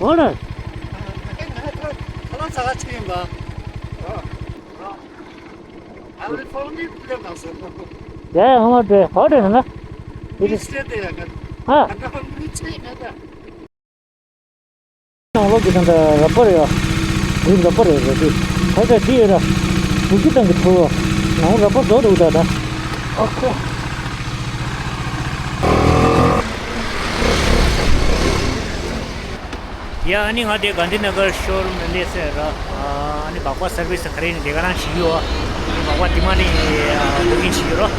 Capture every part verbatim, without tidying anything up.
ཧོ་རེ། ཡ་ཡ་ཧོ་མ་དེ་ཧོ་རེ་ན། ཨ། ནང་ལོགས་ཀྱི་དང་ད་ར་པར་ཡོད། འདི་ར་པར་ཡོད་རེད། འདི་ཁ་ཤས་འདི་ཡོད་ར། བུ་ཁྱི་དང་གི་ཐོ་ནང་ར་པར་བཟོ་འདུག་ད་ད། ཨོ་ཁེ། ཡ་ཨ་ནི་ང་དེ་གྷན་དྷི་ན་གར་ཤོ་རུམ་ནས་སླེབས་ཚར་ར། ཨ་ནི་སྦག་སྦག་སར་བིས་ག་རེ་ཡིན་དེ་ག་རང་བྱེད་ཀྱི་ཡོད། སྦག་སྦག་དེ་མ་ནི་བུ་ཀིང་བྱེད་ཀྱི་ཡོད་ར།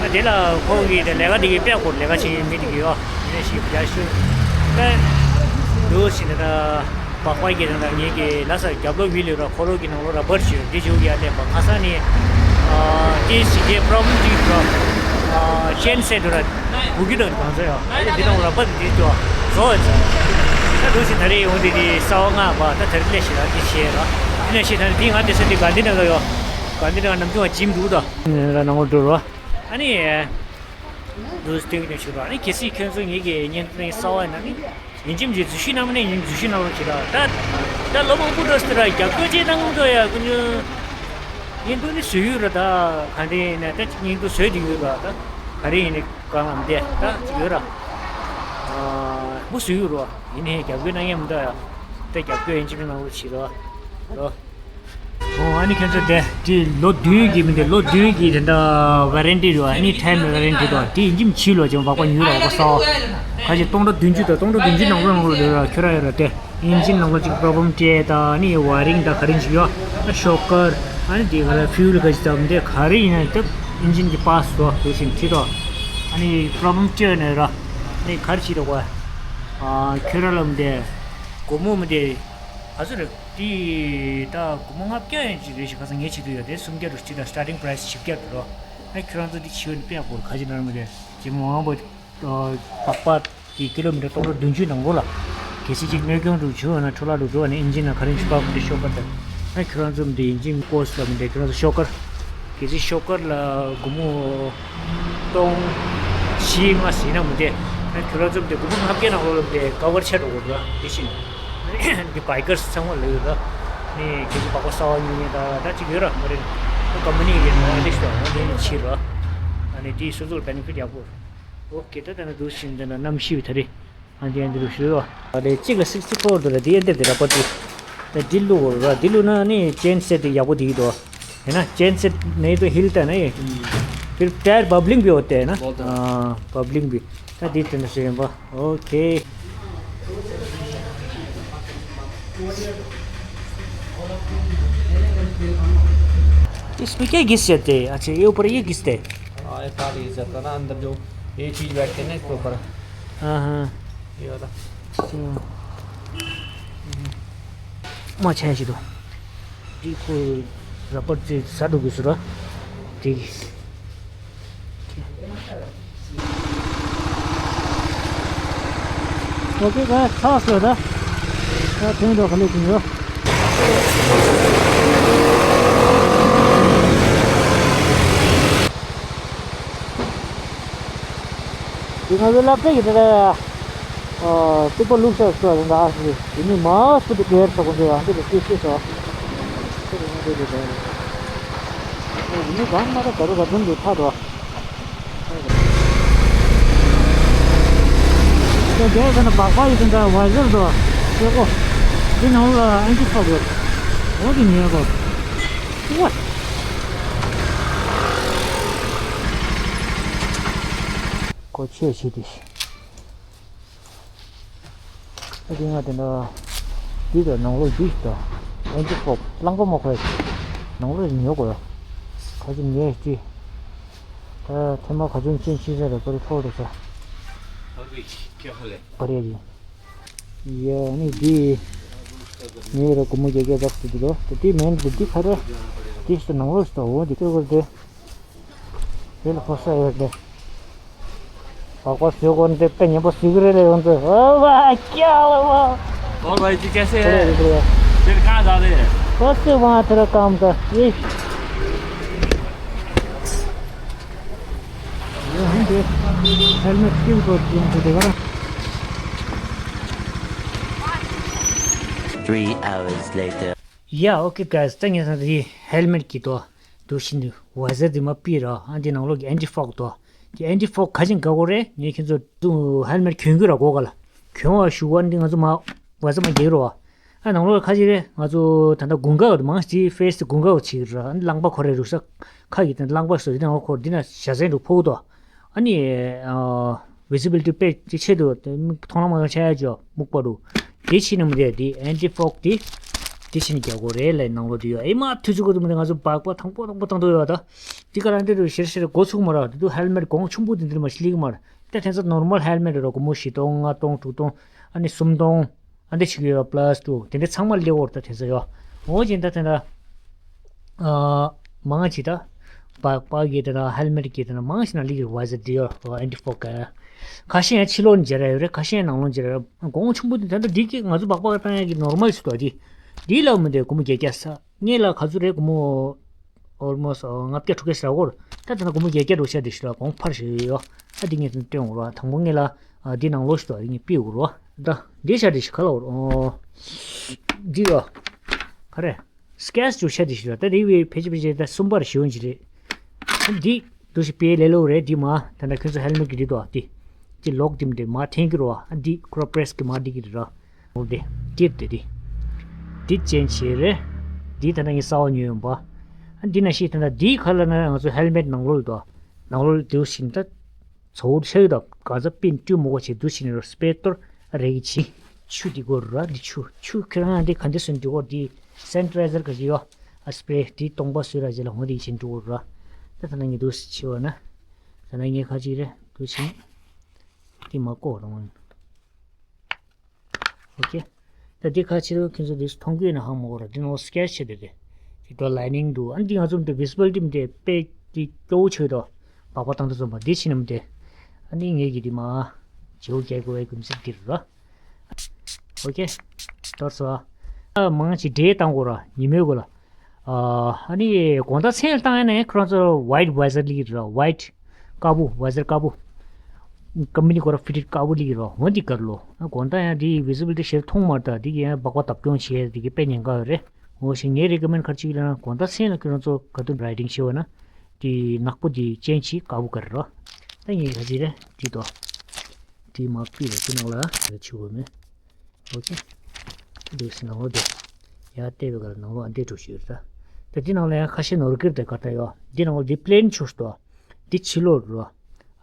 ཨ་དེ་ལ་ཁོང་གིས་དེ་ལས་ཀ་དེ་གི་དཔེ་སྐོར་ལས་ཀ་བྱེད་མི་དེ་གི་ཡོད། ཡིན་ནའི་ཞིག་བརྒྱ་ཤོད། ད་འདུག་ཟེར་ནས་ད་སྦག་སྦག་གི་དང་ད་ངེད་ཀྱི་ལྷ་སར་རྒྱབ་ལོགས་བི་ལི་ར། ཁོ་རང་གི་ནང་ལོགས་ར་པར་བྱེད་དེ་བྱེད་ཀྱི་ཡ་ལས་པ་ཁ་སང་ནས་ཨ་དེ་ཞིག་གི་པྲོབ་ལེམ་ཅིག་འདུག་ཨ་ཅེན་སེ་འདུག་ར། བུ་ཁྱི་དང་གང་ཚོད་ཡོད། ཨ་ནི་འདི་དང་ར་པར་འདི་ཅོ་བཟོ་བ་ཅིག་ད་འདུག་ཟེར་ད་རེས་ཡོང་དེ་དེ་གསར་པ་མངགས་པ་ད་ད་རེས་སླེབས་ཤིག་ར་འདི་བྱེད་ར། འདི་ནས་ཤེས་ད་ནི་འདི་ང་དེ་ས་དེ་གྷན་དྷི་ན་གར་ཡོད། གྷན་དྷི་ན་གར་ནམ་རྒྱུན་བ་འཇིམ་འདུག་ད། ར་ནང་ལོགས་འགྲོ་ར། ཨ་ནི། འདུག་སྟེང་དུ་ཞུ་ར། ཨ་ནི་གལ་སྲིད་ཁྱོད་ཚོ་ངེད་ཀྱི་བརྙན་ཐུང་གསར་པ་ཡིན་ན་ནི། ཡིན་གཅིག་མིན་གཅིག་འཛུལ་ཞུགས་གནང་མ་ནས་ཡིན་འཛུལ་ཞུགས་གནང་རོགས་བྱེད་ར། ད་ད་ལོ་མང་པོ་འགྲོ་སྲིད་ར། རྒྱབ་སྐྱོར་ཅིག་གནང་དགོས་ཡ་ཀུན་ཉོན། བརྙན་ཐུང་ནི་བཟོས་ཡོད་ར། ད་ག་འདྲ་ཡིན་ན་ད་ཅིག་བརྙན་ཐུང་བཟོས་བསྡད་ཡོད་ར། ད་ག་རེ་ཡིན་ནི་གང་ལ་མི་བདེ་ད་ཅིག་ཡོད་ར། ཨ་མོ་བཟོས་ཡོད་ར། ཡིན་ནའི་རྒྱབ་སྐྱོར་གནང་ཡ་མི་འདུག་ཡ། ད་རྒྱབ་སྐྱོར་ཡིན་གཅིག་མིན་གཅིག་གནང་རོགས་བྱེད་ར། ཨོ་ཨ་ནི་ཁྱོད་ཚོ་དེ་དེ་ལོ་བདུན་གྱི་མི་འདུག་ལོ་བདུན་གྱི་དེ་འདྲ་ཝ་རན་ཊི་རེད་པ། ཨ་ནི་ཊའིམ་ཝ་རན་ཊི་དང་དེ་ཡིན་གཅིག་མིན་གཅིག་ལོ་ཅིག་སྦག་སྦག་ཉོས་ར། སྦག་སྦག་གསར་པ་ཁ་ཅིག་སྟོང་ཕྲག་བདུན་ཅུ་དང་སྟོང་ཕྲག་བདུན་ཅུ་ནང་ལོགས་ནང་ལོགས་རེད་ར། ཁྱོད་ར་ཡོད་ར་དེ། ཨིན་ཇིན་ནང་ལོགས་ཅིག་པྲོབ་ལེམ་སྤྲད་དང་ཨ་ནི་ཝ་ཡ་རིང་དང་ག་རེ་ཞིག་ཡོད། ཨ་ཤོག་དཀར་ཨ་ནི་དེ་ག་རེ་ཕིའུ་ལ་ག་ཅིག་བཏབ་འདི་ག་རེ་ཡིན་ན་སྟབས་ཨིན་ཇིན་གྱི་པཱར་ཊི་སོགས་དེ་བཞིན་ཁྲིད་དོ། ཨ་ནི་པྲོབ་ལེམ་སྤྲད་ནས་ར། ཨ་ནི་ག་རེ་བྱེད་དོ་གོ། ཨ་ཁྱོད་ར་ལ་འདི་སྒོར་མོ་མི་འདི་ག་ཚོད་རེད། དེ་ད་སྒོར་མོ་ལྔ་བརྒྱ་ཡན་ཅིག་རེད་ཞིག་ཁ་སང་ངས་བྱེད་དུས་ཡོད་དེ་སུམ་བརྒྱ་རུ་སྤྲད་དང་སི་ཊར་ཊིང་པ་རའི་སི་བཞི་བརྒྱ་རུ་རོ། ཨ་ཁྱོད་རང་ཚོ་འདི་བྱེད་ཡོད་ནི་དཔེ་ཡག་པོ་རེད། ག་ཅི་ནར་མི་རེད། ཇེ་མང་པོ་སྦག་སྦག་གི་ཀི་ལོ་མི་ཊར་སྟོང་ཕྲག་བདུན་ཅུ་ནང་ལོགས་ལ། གལ་སྲིད་ཅིག་གནོད་སྐྱོན་རུ་བྱུང་ཡོད་ན་འཕྲོ་བརླག་རུ་འགྲོ་བ་ནི་ཨིན་ཇིན་ནང་ག་རེ་ཞིག་པག་པ་དེ་ཤོག་པ་དང་། ཨ་ཁྱོད་རང་ཚོ་འདི་ཨིན་ཇིན་ཀོ་སི་ལ་མི་འདྲ་ཁྱོད་རང་ཚོ་ཤོག་དཀར། གལ་སྲིད་ཤོག་དཀར་ལ་སྒོར་མོ་སྟོང་བཞི་ལྔ་ཟིན་ན་མི་འདྲ། ཨ་ཁྱོད་རང་ཚོ་འདི་སྒོར་མོ་ལྔ་བརྒྱ་ནང་ལོགས་ལ་འདི་ཀ་བར་ཆགས་འགྲོ་དགོས་ར་དེ་བཞིན། འདི་བྷའི་ཀར་སི་ཚང་མ་ལ་ཡོད་ར། ནི་ཁྱེད་ཚོ་སྦག་སྦག་གསར་པ་ཉོ་མཁན་ད་ད་ཅིག་ཡོད་ར་མ་རེད། ད་ཀམ་པ་ནི་ཡིན་ན་ཨེ་ལིས་ད་འོ་དེ་ནི་ཕྱིར་ར། ཨ་ནི་དེ་སོ་སོར་བེ་ནི་ཕིཊ་ཡག་པོ་རེད། ཨོ་ཀེ། ད་ད་ནི་འདུག་ཕྱིན་དེ་ན་གནམ་གཤིས་ད་རེད། ཨ་འདི་ཨ་འདི་རུ་ཞུ་རོགས། ཨ་ལེ་གཅིག་ལ་སིག་སི་ཕོར་འདུག་ར། འདི་ཨ་འདི་འདི་ར་པ་འདི། ད་འདི་བླུག་ར། འདི་བླུག་ན་ནི་ཅེན་སེ་འདི་ཡག་པོ་འདི་འདུག་ཡིན་ན་ཅེན་སེ་ནི་དུ་ཧིལ་ད་ནི། ཕིར་ཊ་ཡར་བབ་ལིང་བི་ཡོད་དེ་ན། ཨ་བབ་ལིང་བི། ད་འདི་དེ་འདྲ་ཞིག་ཡིན་པ། ཨོ་ཁེ། इसमें क्या घिस जाते हैं? अच्छा, ये ऊपर ये घिसते हैं। हाँ, ये तार घिस जाता है ना अंदर, जो ये चीज बैठते हैं ना इसके ऊपर। हाँ, हाँ। ये वाला। अच्छा। मा छाया सी तो। देखो, रबर से साडू घिस रहा। ठीक। ཨོ་ཁེ། ད་ཚགས་སོ་ད། ད་ཐོན་འགྲོ་ག་ལེ་ཐོན་འགྲོ། དེ་ང་ཚོ་སློབ་གྲྭ་གི་ད་ལྟ་ཨ་གཏུག་པ་བླུགས་ས་སོ་རེད་ད། ཨ་སི་དེ་ནི་མ་སུ་དེ་གེར་ས་གོ་འདྲ་ཡང་དེ་ལ་ཤེས་ཤེས་སོ། དེ་ང་ཚོ་དེ་ད་ཨ་ནི་གང་མ་ད་ག་རུ་ག་དུམ་དུ་ཐག་འགྲོ། དེ་དེ་ཟེར་ན་སྦག་སྦག་ཡི་དེ་འདྲ་བ་ཟེར་དོ། ཤེས་གོ། དེ་ནང་ལ་ཨན་ཅི་ཚོགས་ཡོད། འོ་དེ་ཉལ་གོ། ཝ། གོ་ཆེ་ཆེ་དེ། ཨ་དེ་ང་དེ་འདྲ། འདི་དང་ནང་ལོགས་འདི་དང་། ཨན་ཅི་ཚོགས་རླངས་པ་མ་ཁོ་ཡ། ནང་ལོགས་ཉལ་གོ་ཡ། ག་ཅི་ཉལ་ཅི། ད་ཐེངས་མ་ག་ཚོད་ཕྱིན་ཕྱིན་ས་རེད། པ་རེ་ཐོག་རེད་ས། པ་རེ་ཡ་ཡིན། ཡ་ནི་འདི། ངའི་ར་སྒོར་མོ་བརྒྱད་བརྒྱ་བརྒྱབ་སྟེ་འདི་ལོ། དེ་དེ་མིན་འདི་འདི་ཁ་ར། འདི་ཞིག་ནང་ལོགས་ཞིག་ད་འོ་འདི་ལྟོས་གོ་དེ། དེ་ལ་ཕོ་ས་ཡོད་དེ། སྦག་སྦག་བཟོས་གོ་འདི་དཔེ་ཉེན་པོ་བཟོས་ཀྱི་རེད་ལ་ཡོང་དུས། ཨོ་བ་ཀྱ་ལ་བ། और भाई जी कैसे हैं? तेरे कहाँ जा रहे हैं? बस वहाँ तेरा काम था। ये ཡང་ཧིན་དེ་ཧེལ་མེད་སྐྱིན་གོ་ཡོང་དུ་དེ་ག་ར། Three hours later. Yeah, okay, guys. ད་ངས་ད་དེ་ཧེལ་མེཊ་གི་དོ། དུ་ཤིན་དུ་ཝ་ཟར་དེ་མ་པི་ར། ཨ་འདི་ནང་ལོགས་ཀྱི་ཨན་ཊི་ཕོག་དོ། དེ་ཨན་ཊི་ཕོག་ག་ཅིག་ག་གོ་རེད། ངས་ཁྱེད་ཚོ་དུ་ཧེལ་མེཊ་གྱོན་གྱི་ར་གོ་ག་ལ། གྱོན་བ་ཞུ་བ་འདི་ང་ཚོ་མ་ཝ་ཟར་མ་རྒྱག་རོ། ཨ་ནང་ལོགས་ཁ་ཅིག་རེད། ང་ཚོ་ད་ལྟ་དགུན་ཁ་བ་མང་ཞིག་ཕེ་སི་དེ་དགུན་ཁ་བ་བྱེད་ཀྱི་ར། ཨ་རླངས་པ་ཁོ་རེ་རུ་ས་ཁ་གི་དེ་རླངས་པ་སོ་དེ་ནང་ཁོ་འདི་ན་ཞྭ་ཚན་རུ་ཕོག་དོ། ཨ་ནི། ཨ། ཝི་ཛི་བི་ལི་ཊི་དཔེ་ཅིག་ཆེ་འདུག་དེ་མིག་མཐོང་ལམ་མ་ཆགས་ཡ་ཅོ་སྨུག་པ་འདུག་དེ་ཕྱིན་ནམ་དེ་དེ་ཨན་ཊི་ཕོག་དེ། དེ་ཕྱིན་རྒྱག་དགོས་རེད་ལབ་ནང་ལོགས་དེ་ཡོད། ཨེ་མ་ཐུག་ཚུགས་དགོས་འདུག་མི་འདུག་ང་ཚོ་སྦག་སྦག་དང་པོ་དང་པོ་བཏང་འདུག་ཡོད་ད། དེ་ག་རང་དེ་རུ་ཤེར་ཤེར་འགོ་ཚུགས་མ་ར། དེ་དུ་ཧེལ་མེཊ་གོང་ཆུང་པོ་དེ་འདིར་མ་ཤི་ལིག་མ་ར། དེ་དེ་ཚོ་ནོར་མལ་ཧེལ་མེཊ་ར་སྒོར་མོ་བཞི་སྟོང་ལྔ་སྟོང་དྲུག་སྟོང་། ཨ་ནི་སུམ་སྟོང་། ཨ་འདི་ཆིག་ཡོད་པ་ལ་སི་ཊིག་དེ་འདྲ་ཚང་མ་སླེབས་འོར་ད་དེ་ཚོ་ཡོད། འོ་ཅིག་ད་དེ་འདྲ། ཨ། མང་ཆེ་ད། སྦག་སྦག་གི་དེ་འདྲ་ཧེལ་མེཊ་གི་དེ་འདྲ་མང་ཆེ་ན་ལིག་ཝ་ཟར་དེ་ཡོད་ཨན་ཊི་ཕོག་ག་ཁ་ཤས་ཡང་ཕྱི་ལོགས་ནས་འཇལ་ར་ཡོད་རེད། ཁ་ཤས་ཡང་ནང་ལོགས་འཇལ་ར་ཡོད། གོང་ཆུང་པོ་དེ་ད་ལྟ་འདི་གི་ང་ཚོ་སྦག་སྦག་བཏང་ཡ་གི་ནོར་མལ་ཞིག་འདུག་དེ། དེ་ལ་མི་འདོད་སྒོར་མོ་བརྒྱད་བརྒྱ་ས། ངས་ལ་ག་ཚོད་རེད་སྒོར་མོ། ཨོལ་མོ་སི་ལྔ་བརྒྱ་དྲུག་བརྒྱ་ཟེར་གོ། ད་དེ་ན་སྒོར་མོ་བརྒྱད་བརྒྱ་འགྲོ་ཤ་དེ་ཞིག་ལ་གོང་འཕར་ཞིག་ཡོད། ཨ་དེ་ངས་དེ་སྟོན་འོང་ར། དང་པོ་ངས་ལ་ཨ་དེ་ནང་ལོགས་ཤིག་ཏུ་ཨ་དེ་ངས་ཕུལ་འོང་ར། ད་དེ་ཤ་དེ་ཞིག་ག་ལ་འོར་ཨོ། འདི་ཡོད། ག་རེ། སི་ཀེ་ཆི་འགྲོ་ཤ་དེ་ཞིག་ལ་ད་དེ་བའི་ཕལ་ཆེར་ཕལ་ཆེར་ད་གསུམ་པར་ཞིག་ཡོང་གི་རེད། ཨ་འདི་འདུ་ཞིག་པའི་ལེ་ལོ་རེད། འདི་མ་ད་ད་ཁྱོད་ཚོ་ཧེལ་མེཊ་གི་འདི་དོ་ཨ་དེ། དེ་ལོག་དེ་མ་དེ་མ་འཐེན་གི་རོ། ཨ་འདི་ཁོ་ར་པི་རེ་སི་གི་མ་འདི་གི་རེད་ར། འོ་དེ། དེ་དེ་དེ། དེ་ཅན་བྱེད་རེད། དེ་ད་ནང་གི་གསར་པ་ཉོས་ཡོང་པ། ཨ་འདི་ན་ཤི་ད་ན་དེའི་ཁ་ལ་ན་ང་ཚོ་ཧེལ་མེཊ་ནང་ལོགས་ལ་འདུག་ནང་ལོགས་ལ་དེའུ་ཤིན་ད། ཚོ་བོ་ཆགས་ཡོད་ད། ག་ཚ་པིན་ཏུ་མོ་གོ་ཆེ་དུ་ཤིན་རོ་སྤེ་ཏོར་རེ་གི་ཆི། ཆུ་དེ་གོ་ར་དེ་ཆུ་ཆུ་ཁྱེད་རང་དེ་ག་འདི་སུན་དེ་གོ་དེ་སེན་ཊི་རའི་ཛར་ག་ཅི་ཡོ། ཨ་སྤེ་རེ་དེ་སྟོང་པ་སུ་ར་ཅི་ལ་ཧོ་དེ་ཆེན་དུ་གོ་ར། ད་ད་ན་ངི་དུ་ཤི་བ་ན། ད་ན་ངི་ཁ་ཅི་རེད་དུ་ཤིན། དེ་མ་གོ་རང་། ཨོ་ཁེ། ད་འདི་ཁ་ཕྱིར་ཁྱོད་ཚོ་འདི་མཐོང་གི་ཡོད་ན་ཧ་མ་གོ་ར། འདི་ནང་སི་ཀེ་ཆི་བྱས་ཏེ་རེད། འདི་དོ་ལའི་ནིང་འདུག་ཨ་འདི་ང་ཚོ་འདི་ཝི་ཛི་བི་ལི་ཊི་འདི་དཔེ་འདི་སྐྱོ་བོ་ཆོད་དོ། སྦག་སྦག་བཏང་དུ་སོང་པ་འདི་ཕྱིན་ནམ་དེ། ཨ་ནི་ངེད་ཀྱི་འདི་མ། བྱེའུ་རྒྱལ་དགོས་པའི་གུམ་སེ་འདིར་ར། ཨོ་ཁེ། དོར་སོ། ཨ་མང་ཆེ་འདྲེ་བཏང་དགོས་ར་ཉི་མའི་གོ་ལ། ཨ་ནི་དགོང་དག་མཚན་བཏང་ཡ་ན་ཁོ་རང་ཚོ་ཝའི་ཊི་ཝི་ཛར་ལི་ར་ཝའི་ཊི། དཀར་པོ་ཝི་ཛར་དཀར་པོ། ཀམ་པ་ནི་ཁོ་ར་ཕི་ཊི་དཀར་པོ་ལི་ར་འོ་འདི་གར་ལོ། དགོང་དག་ཡང་འདི་ཝི་ཛི་བི་ལི་ཊི་ཞེར་མཐོང་མ་ད་འདི་ཡང་སྦག་སྦག་བཏབ་སྐྱོང་བྱས་འདི་གི་དཔེ་ཉེན་ཁ་ཡོད་རེད། འོ་ཞེས་ངའི་རེ་ཀོ་མེན་ཁར་ཅིག་ལ་ན་དགོང་དག་མཚན་ལ་ཁྱོད་རང་ཚོ་ག་དུས་རའི་ཌིང་ཤེས་བ་ན་འདི་ནག་པོ་འདི་ཅན་ཅིག་དཀར་པོ་གར་ར། ད་ངས་ག་ཅི་རེད་འདི་དོ། འདི་མ་པི་ར་འདི་ནང་ལ་ར་ཆུ་བོ་མེད། ཨོ་ཁེ། འདུག་སེ་ནང་ལོགས་དེ། ཡར་བལྟས་པའི་སྐབས་ལ་ནང་ལོགས་ཨ་འདྲས་འགྲོ་ཤེས་ཡོད་ད། ད་འདི་ནང་ལ་ཡང་ཁ་ཤས་ནོར་གིར་དེ་ག་ད་ཡོད། འདི་ནང་ལོགས་འདི་པི་ལེན་ཆུ་སྟོ། འདི་ཕྱི་ལོགས་རོ།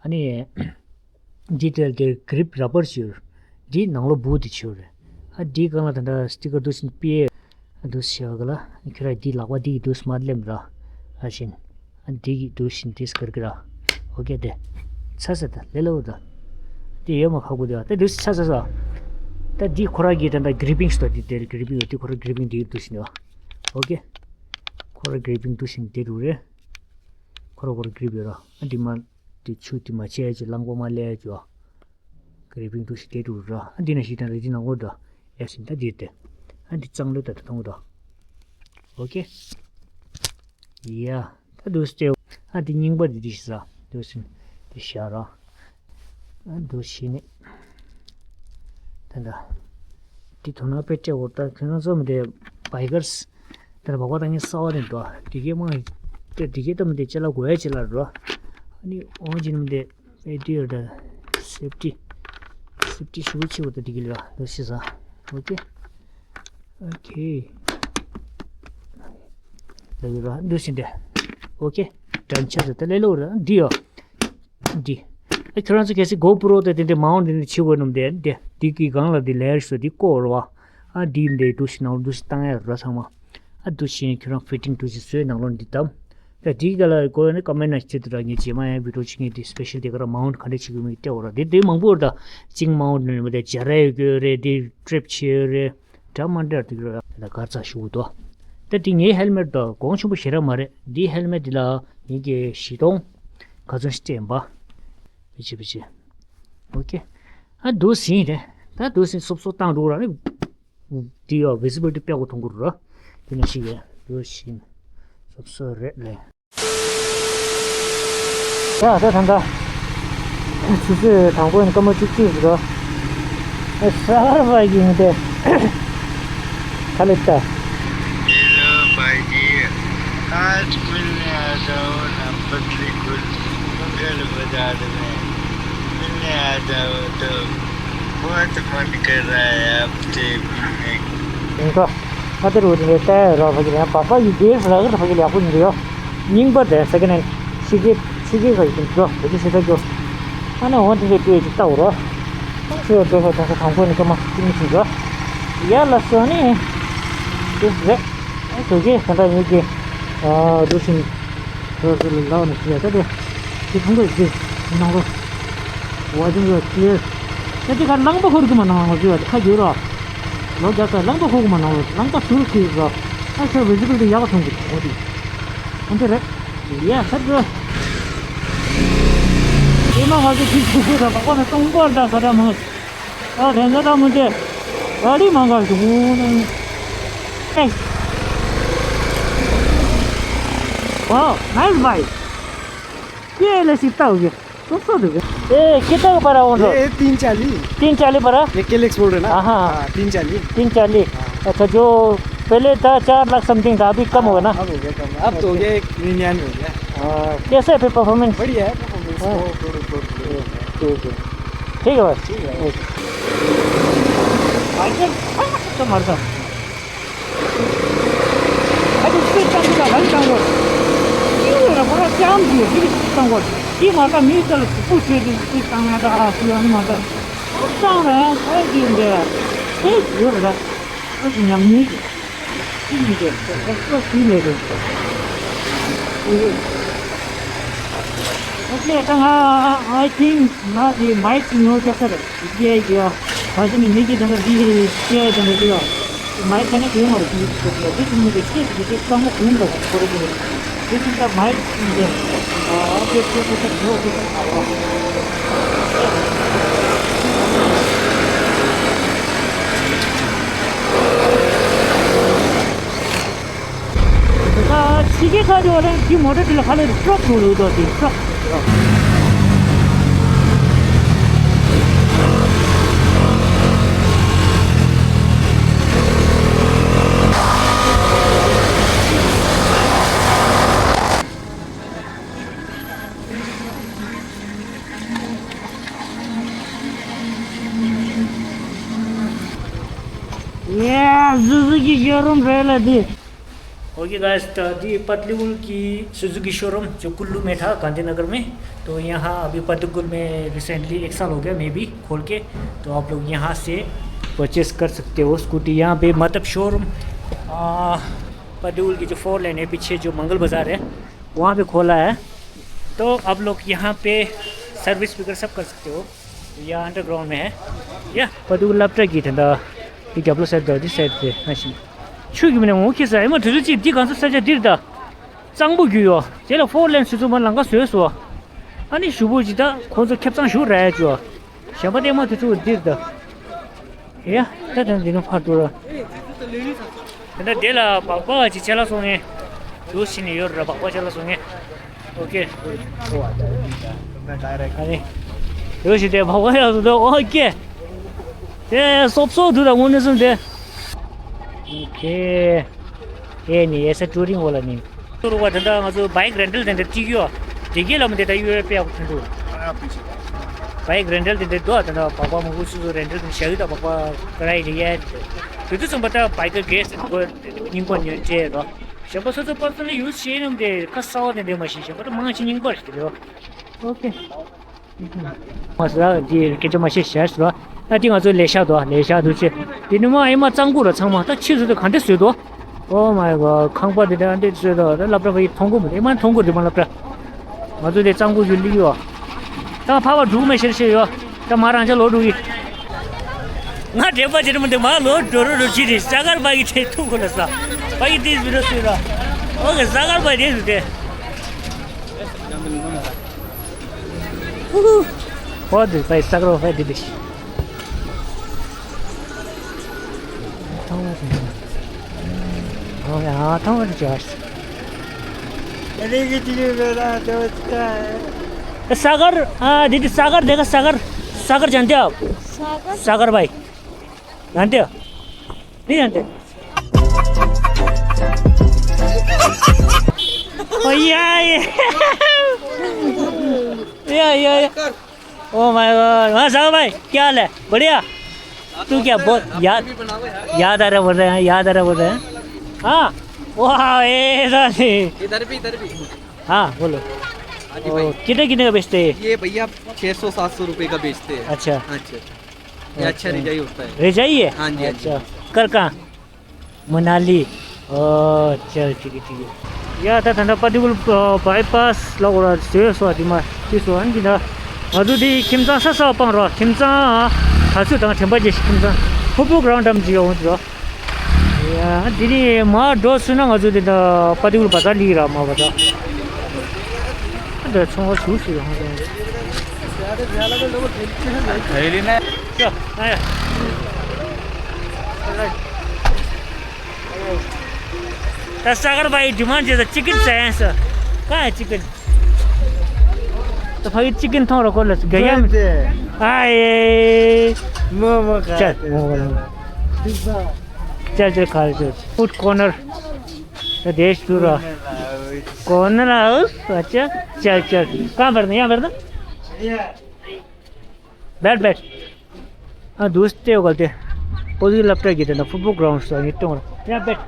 ཨ་ནི། འདི་དེར་དེ་གི་རིབ་ར་པར་ཞུ། འདི་ནང་ལོགས་བུ་དེ་ཆུ་རེད། ཨ་འདི་སྒང་ལ་ད་ད་སི་ཊི་ཀར་འདུག་སེ་པི་ཨེ། འདུག་སེ་བྱས་པ་ག་ལ། ཁྱོད་ར་འདི་ལག་པ་འདི་གི་འདུག་སེ་མ་ལེམ་ར། ཨ་བཞིན། ཨ་འདི་གི་འདུག་བཞིན་འདི་སྐར་གི་ར། ཨོ་ཁེ་དེ། ཚ་ས་ད་ལེ་ལོ་ད། འདི་ཡོད་མ་ཁག་པོ་དེ་བ་ད་འདུག་ཚ་ས་ས། ད་འདི་ཁོ་ར་གི་ད་ད་གི་རི་པིང་སྟོ་འདི་དེར་གི་རི་པིང་ཡོད་འདི་ཁོ་ར་གི་རི་པིང་འདི་འདུག་བཞིན་ཡོད། ཨོ་ཁེ། ཁོ་ར་གི་རི་པིང་འདུག་བཞིན་འདི་འདུག་རེད། ཁོ་ར་ཁོ་ར་གི་རི་པིང་ཡོད་ར། ཨ་འདི་མ། འདི་ཆུ་འདི་མ་ཆེ་ཅི་གླང་པོ་མ་ལས་ཅི་བ། གི་རི་པིང་འདུག་བཞིན་འདི་འདུག་ར། ཨ་འདི་ན་ཞིག་ད་རི་འདི་ནང་ལོགས་ད། ཨེ་སིན་ད་འདི་དེ། ཨ་འདི་གཙང་ལོས་ད་ད་མཐོང་ད། ཨོ་ཁེ། ཡ། ད་འདུག་སེ་སྟེ། ཨ་འདི་རྙིང་པ་འདི་འདི་ཤི་ས། འདུག་སེ་འདི་ཤ་ར། ཨ་འདུག་སེ་ནི། ད་ད། འདི་དོ་ན་དཔེ་སྤྲད་འོ་ད་ཁྱོད་རང་ཚོ་མི་འདྲ་བའི་གར་སི། ད་ལ་བག་བག་ད་ངས་གསར་པ་རེད་འདུག་འདི་གའི་མང་། འདི་གའི་ད་མི་འདྲ་ཅ་ལག་དགོས་ཡ་ཅ་ལག་རོ། ཨ་ནི་འོང་ཅི་ནི་མི་འདྲ། ཨེ་འདི་ཡོད་ད། སེབ་ཊི། སེབ་ཊི་ཞུ་ཆེ་བོ་ད་འདི་གི་ལ་འདུག་སེ་ས། ཨོ་ཁེ། ཨོ་ཁེ། ལ་ཡོད་ར་འདུག་སེ་འདི། ཨོ་ཁེ། དྲན་ཆ་ད་ད་ལེ་ལོ་ར་འདི་ཡོད། འདི། ཨ་ཁྱོད་རང་ཚོ་གལ་སྲིད་གོ་པྲོ་དེ་དེ་འདྲ་མ་འོང་དེ་འདྲ་བྱེད་དགོས་ནམ་དེ་འདི་འདི་གི་སྒང་ལ་འདི་ལེ་ཡར་སོ་འདི་བཀོག་རོ་བ། ཨ་འདི་འདི་འདུག་སེ་ནང་ལ་འདུག་སེ་བཏང་ཡ་ར་ཚང་མ། ཨ་འདུག་སེ་ཁྱོད་རང་ཕི་ཊིང་འདུག་སེ་བཟོས་ནང་ལོགས་འདི་བཏབ། ད་འདི་ག་ལ་གོ་ཡ་ནི་ཀོ་མེན་ཊི་ནང་བྱེད་དུ་ར་ངས་རྗེས་མ་ཡང་བི་ཌིའོ་བྱེད་ངས་འདི་སི་པེ་ཤལ་དེ་ག་ར་མའུན་ཊི་ག་འདྲ་བྱེད་དགོས་མིན་བལྟས་འོ་ར་འདི་འདི་མང་པོ་ར་ད་ཅིང་མའུན་ཊི་ནས་མི་འདྲ་རྒྱ་ར་ཡོད་གི་རེད་འདི་ཊེབ་བྱེད་ཡོད་རེད། འདྲ་མ་འདྲ་དེ་ག་ད་གར་ཚ་ཞུ་དོ། ད་དེ་ངའི་ཧེལ་མེཊ་དང་གོང་ཆེན་པོ་ཞེ་དྲག་མ་རེད། འདིའི་ཧེལ་མེཊ་དེ་ལ་ངེད་ཀྱི་བཞི་སྟོང་ག་ཚོད་སྤྲད་ཡིན་པ། བི་ཅི་བི་ཅི། ཨོ་ཁེ། ཨ་འདུག་སེ་རེད། ད་འདུག་སེ་སོབ་སོབ་བཏང་འགྲོ་ར་ནི། འདི་ཡོ་ཝི་ཛི་བི་ལི་ཊི་དཔེ་གོ་མཐོང་གི་ར། དེ་ནས་ཤི་ཡ་འདུག་སེ་སོབ་སོབ་རེད་ལེ། ཡ་ད་ད་ད། ཆུ་ཚོད་དང་པོ་ཡིན་སྐར་མ་བཅུ་གཅིག་རེད། ཨ་གསར་པ་ཡིན་ཏེ། हेलो भाई जी, आज मिलने आ जाओ ना पतली गुल मंगल बाजार में, मिलने आ जाओ तो बहुत मन कर रहा है आपसे मिलने को। ང་ཚོ་ཨ་ཏི་རུ་དེ་ལྟ་ར་ཕ་གི་ལ་པ་པ་ཡི་དེ་ལ་གི་ཕ་གི་ལ་ཡག་པོ་ཡིན་འདུག་ཡོ། རྙིང་པ་དེ་སེ་ཀེན་ཧེན་ཕྱི་རྒྱལ་ཕྱི་རྒྱལ་ག་ཡི་ཡིན་འདུག་བོད་ཀྱི་ཕྱི་ཚ་གྱོ། ཨ་ནི་འོ་དེ་འདྲའི་སྤྲོས་ཅིག་ལྟ་འོ་རོ། ཁྱོད་སྤྲོས་པ་དང་ས་དང་པོ་ནི་ཀ་མ་ཅི་མི་ཅིག་འདུག་ཡ་ལ་སོ་ནི་དེ་རེད། ཨ་བོད་ཀྱི་ད་ལྟ་ཡོད་ཀྱི་ཨ་འདུག་ཤིང་། ཁོ་ཚོ་ལ་ལག་ནས་ཞུ་ཡ་ད་དེ། དེ་ཐང་པོ་ཞིག་ནང་ལོ། བ་ཅུང་ཡོད་ཅེས། ད་དེ་ག་རླངས་པ་ཤོར་གི་མ་ནང་ལོ་ཞུ་ཡ་དེ་ཁ་ཡོད་རོ། ལོ་རྒྱག་ས་རླངས་པ་ཤོར་གི་མ་ནང་ལོ་རླངས་པ་ཤོར་གི་རོ། ཨ་ཁྱོད་བི་ཛི་བི་ལི་ཊི་ཡག་པོ་མཐོང་གི་འོ་དེ། འོ་དེ་རེད། ཡ་ཧད་རོ། དེ་མ་ང་ཚོ་ཁྱི་ཁྱི་ཁྱི་ར་བག་པ་ནས་སྟོང་པར་ད་ས་ར་མ། ཨ་རེ་འཛའ་ད་མོ་ཅེ། ཨ་རི་མ་འགའ་ཞུ་གུ་ནང་། ཨེ། Wow, nice bike. ये ले सीता हो गया। तो सो दे। ए, कितना का पड़ा वो? ये तीन चालीस। तीन चालीस पड़ा? ये केलेक्स बोल रहे ना? हाँ, हाँ। हाँ, तीन चालीस। तीन चालीस। हाँ। अच्छा, जो पहले था चार लाख समथिंग था, अभी कम होगा ना? अब हो गया कम, अब तो हो गया एक निन्यानवे हो गया। हाँ, कैसे है फिर परफॉर्मेंस? बढ़िया है परफॉर्मेंस। हाँ। तो, तो, तो, तो। ठीक है। ठीक है भाई। ठीक है। ओके। भाई, ये कौन सा मारता? ཨ་ཅེ་སུས་བཏང་གི་ད་རང་བཏང་གོ། ཡིན་ན་ཁོ་རང་སྐྱམ་གྱི་ཡིན་བཏང་གོ། ཡིན་མ་ད་མི་ཚོ་ལ་སུ་བུ་ཆོས་ཀྱི་སུས་བཏང་ན་ད་ཨ་སུ་ཡང་མ་ད། ཨ་བཏང་ར་ཡང་ཁོ་ཡིན་པས། ཨེ་ཡོད་ར། ཨ་ཅེ་ཉམས་ཉེས་ཀྱི་ཡིན་པས་ཁོ་ཁོ་སུས་མེད་རེད། ཨོ་ཁེ། ད་ང་I think ང་དེ་མའིག་ཉོ་ཆོག་ས་རེད། Yeah, yeah. ཕ་ཤི་ནི་མི་གི་དང་གི་ཡེ་དང་གི་ཡོ། མའིག་ཁ་ནི་གི་མ་རེད། དེ་དེ་དེ་མི་གི་ཤེས་དེ་དེ་ཀ་མོ་གུང་གི་ཁོ་རེ་གི་རེད། དེ་དེ་ད་མའིག་ཨིན་ཇི། ཨ་དེ་དེ་དེ་དེ་ཡོ་དེ་དེ་ཨ་རོ། ད་ཕྱི་རྒྱལ་ཁག་ཅིག་བ་ལ་འདི་མོ་ཊ་དེ་ལ་ཁ་ལ་ཊྲག་འགྲོ་ལོས་དོ་དེ་ཊྲག Yeah, Suzuki showroom རེད་ལ་འདི། Okay guys, ད་འདི་པ་ཏི་ལི་ཝུལ་གྱི་སུ་ཛུ་ཀི་ཤོ་རུམ་जो कुल्लू में था, गांधीनगर में। तो यहाँ अभी पद्दुगुल में recently एक साल हो गया, मैं भी खोल के। तो आप लोग यहाँ से परचेस कर सकते हो स्कूटी। यहाँ पे मतलब शोरूम, आ, पद्दुगुल की जो फोर लेन है, पीछे जो मंगल बाजार है, वहाँ पे खोला है। तो आप लोग यहाँ पे सर्विस वगैरह सब कर सकते हो। ཡ་ཨན་ཌར་གྷ་རའུན་ཌི་མེ་ཧེ། ཡ། པ་ཏི་ཝུལ་སློབ་གྲྭ་གི་དེ་འདྲ། དེ་རྒྱབ་ལོགས་སའིཌ་དང་དེ་སའིཌ་དེ་ན་ཞིག་ཆུ་གི་མི་ནས་འོ་ཁེ་ས་ཨེ་མ་དུས་ཚོད་ཅིག་འདི་གང་ས་ས་ཆ་འདིར་ད། གཙང་པོ་རྒྱུ་ཡོ། དེ་ལ་ཕོར་ལེན་སུ་ཚུགས་མ་ལང་ཀ་བཟོས་སོ། ཨ་ནི་ཞུ་བོ་ཅི་ད་ཁོང་ཚོ་ཁེབས་གཙང་ཞུ་ར་ཡ་ཅོ། གཞན་པ་དེ་མ་དུས་ཚོད་འདིར་ད། ཡ། ད་དེ་འདི་ནས་ཕར་འགྲོ་ར། དེ་འདྲ་དེ་ལ་སྦག་སྦག་ཅིག་ཆ་ལ་སོང་ངས། དུ་ཕྱིན་ནས་ཡོད་ར་སྦག་སྦག་ཆ་ལ་སོང་ངས། ཨོ་ཁེ། ཨ་ནི། ཡོད་ཞིག་དེ་བག་བག་ཡག་སོ་དོ་ཨོ་ཁེ། དེ་སོབ་སོབ་འདུག་ད་དངོས་གནས་སོང་དེ། ཨོ་ཁེ། ཨེ་ནི་ཨེ་ས་ཊུ་རིང་འོ་ལ་ནི། ཏུ་རུ་བ་དེ་འདྲ་ང་ཚོ་བྷའིག་རེན་ཊལ་དེ་འདྲ་ཏིག་ཡོད། དེ་གས་ལ་མི་དེ་ད་ཡོད་པའི་ཡག་པོ་མཐུན་འདུག་བྷའིག་རེན་ཊལ་དེ་འདྲ་འདུག་ད་ད་བག་བག་མང་པོ་སུ་སུ་རེན་ཊལ་དེ་བྱ་ཡུལ་ད་བག་བག་ཀ་ར་ཡི་རེ་ཡ་དེ་དུས་ཚོད་ཚང་པ་ད་བྷའིག་ག་གས་སེ་འགོ་རྙིང་པ་ཉོས་བྱས་རོ། གཞན་པ་སོ་སོ་པར་སོ་ནལ་ཡུ་སི་བྱེད་ནམ་དེ་ཁ་གསར་བ་དེ་འདྲ་མ་ཤེས། གཞན་པ་ད་མང་ཆེ་རྙིང་པ་རེད་དེ་རོ། ཨོ་ཁེ། མ་ཟ་དེ་སྐད་ཆ་མ་བཤད་ཤར་ཟེར་བ། ད་དེ་ང་ཚོ་ལས་ཤག་དོ་ལས་ཤག་དུ་ཆེ། དེ་ནི་མ་ཨེ་མ་གཙང་པོ་ར་ཚང་མ་ད་ཕྱི་ཚོ་དེ་ག་འདྲ་བཟོས་དོ། Oh my god ཁང་པ་དེ་འདྲ་འདྲ་བཟོས་དོ། ད་སློབ་གྲྭ་བ་ཡི་མཐོང་གོ་མི་འདུག་ཨེ་མ་མཐོང་གོ་དེ་མ་སློབ་གྲྭ། ང་ཚོ་དེ་གཙང་པོ་ཞུ་ལི་ཡོ། ད་ཕ་བ་འགྲུག་མེ་ཤེར་ཤེར་ཡོ། ད་མ་རང་ཅག་ལོ་འགྲོ་གི། ང་དྲེག་པ་ཅི་རི་མ་འདི་མ་ལོ་འགྲོ་རོ་རོ་ཅི་རི་ས་གར་པ་གི་དེ་ཐུག་གོ་ལ་ས། པ་གི་དེ་བི་རོ་སུ་ར། ཨོ་གི་ས་གར་པ་དེ་སུ་དེ། ཧུ་ཧུ། ཧོ་དེ་པ་ས་གར་པ་དེ་དེ། ཐང་བ་དེ། ཨོ་ཡ་ཐང་བ་དེ་ཅི་བ། ས་གར། ཨ་དེ་དེ་ས་གར་དེ་ག་ས་གར། ས་གར་ཅན་དེ། ས་གར། ས་གར་བའི། ཡང་དེ། དེ་ཡང་དེ། Oh, yeah, yeah. Yeah, yeah, yeah. Oh my God. हाँ, सागर भाई, क्या हाल है? बढ़िया? तू क्या बहुत याद, याद आ रहा बोल रहे हैं, याद आ रहा बोल रहे हैं। हाँ। वाह, ऐसा नहीं। इधर भी, इधर भी। हाँ, बोलो। हाँ जी भाई। ओ, कितने, कितने का बेचते हैं? ये भैया छः सौ सात सौ रुपये का बेचते हैं। अच्छा। हाँ जी। ये अच्छा अच्छा। रिजाई होता है। रिजाई है? हाँ जी, हाँ जी। अच्छा। कर कहाँ? मनाली। ओ, चल, ठीक है, ठीक है। या, ད་ད་ལྟ་པ་ཏི་ཀུལ་བྷའི་པཱས་ལ་འོ་ར་བཟོས་སོ། དེ་མ་དེ་སོ་ཨན་གྱི་ད། ང་ཚོ་དེ་ཁྱིམ་ཚང་ས་ས་སྤང་རོགས། ཁྱིམ་ཚང་ད་ཚོད་དང་དྲན་པ་བརྗེད་ཤིག་ཁྱིམ་ཚང་ཕུ་པོ་གྲོང་འགྲམ་ཅིག་ཡོང་འདུག་ཡ། དེ་ནི་མ་འགྲོ་ཚུལ་ན་ང་ཚོ་དེ་ད་པ་ཏི་ཀུལ་བ་ཛར་ལི་ར་མ་བ་ཛར། འདི་ཚོང་བ་ཞུ་ཞུ་ཡོང་ཟེར། ཨ་ཡ། ད་ས་གར་བ་ཡི་ཌི་མཱན་ཌ་བྱས་ད་ཅི་ཀིན་ཟེར་ཡང་ཟེར། ག་ཡ་ཅི་ཀིན། ད་ཕ་གི་ཅི་ཀིན་མཐོང་རོགས་གོ་ལ་ག་ཡ། ཨ་ཡེ། མོ་མོ་ག་ཅལ་མོ་ག་ཅལ་ཅལ་ག་ཅལ། ཕུཌ་ཀོར་ནར། ད་དེ་ཞུ་ར། ཀོར་ནར་ཧའུ་སི། ཨ་ཅག་ཅལ་ཅལ། གང་བར་ན་ཡང་བར་ན། བེད་བེད། ཨ་དུས་ལྟེ་བ་དེ། པོ་ཟི་སློབ་གྲྭ་གི་དེ་ན་ཕུཊ་བོལ་གྷ་རའུན་ཌི་སུ་ཡིན་གཏོང་ར། ཡང་བེད།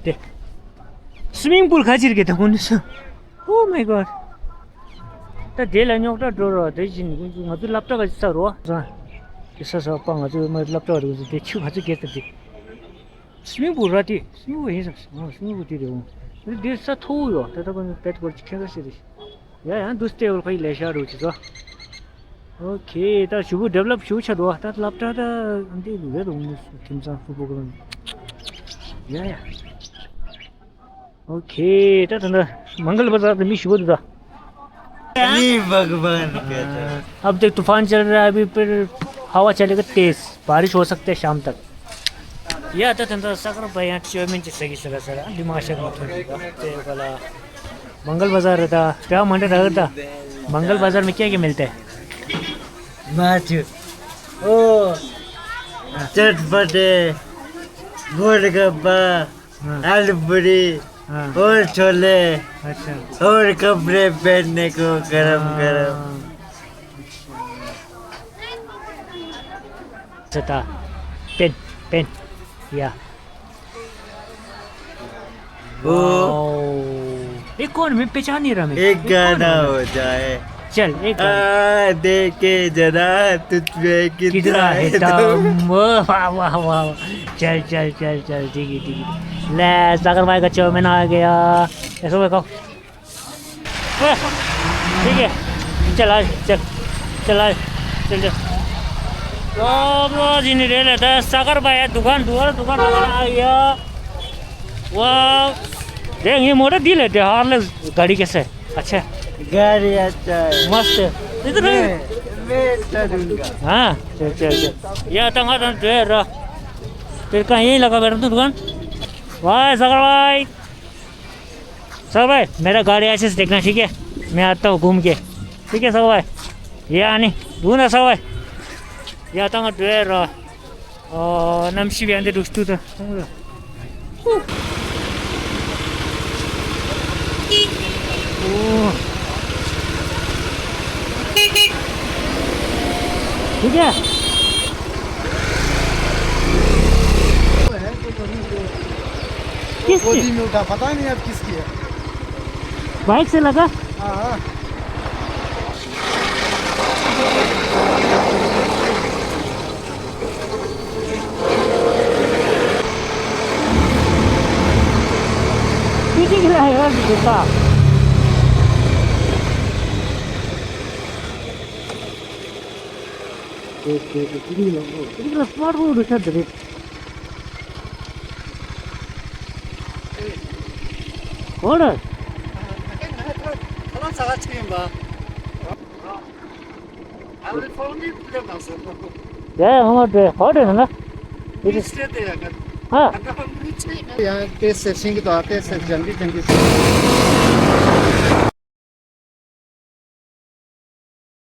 དེ། སུའི་མིང་པུལ་ག་ཅིར་གི་དེ་ཁོ་ནི་སུ། Oh my God། ད་དེ་ལ་རྙོག་དྲ་འགྲོ་རོགས། དེ་བཞིན་ང་ཚོ་སློབ་གྲྭ་ག་ཅི་ས་རོ། དེ་ས་ས་པ་ང་ཚོ་མ་སློབ་གྲྭ་རེད། དེ་ཆུ་ག་ཚོད་གས་ད་དེ། སུའི་མིང་པུལ་ར་དེ། སུའི་མིང་པུལ་ཡིན་ས། ཨ་སུའི་མིང་པུལ་དེ་རེད་འོང་། དེ་ས་མཐོ་བོ་ཡོད། ད་ལྟ་ཁོ་ཚོ་བེད་སྐོར་ཅིག་ཁྱེད་ཀ་ཤེས་རེད། ཡ་ཡང་དུས་ལྟེ་བ་ཁ་ཡི་ལས་ཤ་རུ་ཅི་ཚོ། ཨོ་ཁེ། ད་ཞུ་བུ་ཌེ་ཝེ་ལོབ་ཞུ་ཆ་འདུག་ད་སློབ་གྲྭ་ད་འདི་རེད་འདུག་ཁྱིམ་ཚང་ཕུ་པོ་གི། ཡ་ཡ། ཨོ་ཁེ། ད་ད་ད་མང་གལ་བ་ཟ་ད་མི་ཞུ་བུ་འདུག་ད། नहीं भगवान कहता। अब देख तूफान चल रहा है अभी, फिर हवा चलेगा तेज, बारिश हो सकता है शाम तक। या, ད་ད་ད་ས་གར་བ་ཡང་ཅོ་མིན་ཅི་ཟེར་གི་ཟེར་ཟེར། འདི་མ་ཤེས་མ་ཐོན་གི་ད། དེ་ག་ལ། मंगल बाजार रहता, क्या मंडे रहता? मंगल बाजार में क्या क्या मिलता है? माचु। ओ, चटपटे, गोलगप्पा, हाँ। आलू पूरी, हाँ। और छोले, अच्छा। और कपड़े पहनने को गरम गरम। हाँ। सता, पेन, पेन, या। ओ। वाओ। एक कौन? मैं पहचान नहीं रहा मैं। एक एक कौन गाना है? हो जाए। चल, एक गाना। आ, देखे जरा तुझ पे कितना कितना है है दम। दम। वाह, वाह, वाह, वाह। चल, चल, चल, चल, ठीक है, ठीक है। ले, सागर भाई का चाउमीन आ गया। ऐसा होगा। ठीक है, चल आ, चल, चल आ, चल, चल। बाबा जी ने ले लेता है सागर भाई, दुकान, दुकान, दुकान, दुकान आ गया। वाह, देख, ये मोटर दी लेते हैं, हार्ले गाड़ी कैसे है? अच्छा है। गाड़ी अच्छा है। मस्त है। इधर मैं, मैं चलूंगा। हाँ, चल, चल, चल। ये तंगा तंग दे रहा। तेरे का यहीं लगा बैठा तू दुकान। वाह, सागर भाई। सागर भाई, मेरा गाड़ी अच्छे से देखना, ठीक है? मैं आता हूँ घूम के। ठीक है, सागर भाई? ये आनी, दूना सागर भाई। या तंग ड्वेर, अ, नमशी भी आंदे दोस्तों तो। ठीक है? किसकी? गोदी में उठा, पता नहीं अब किसकी है। बाइक से लगा? हाँ, हाँ। ठीक है, ठीक है, ठीक है। स्मार्ट फोन उठा दे। कौन है? ཡ་ཡ་ཧོ་མ་དེ་ཧོ་དེ་ན་ན། ཨ། ཡང་དེ་སེར་ཤིང་གི་དང་དེ་སེར་ལྗང་གི་ལྗང་གི།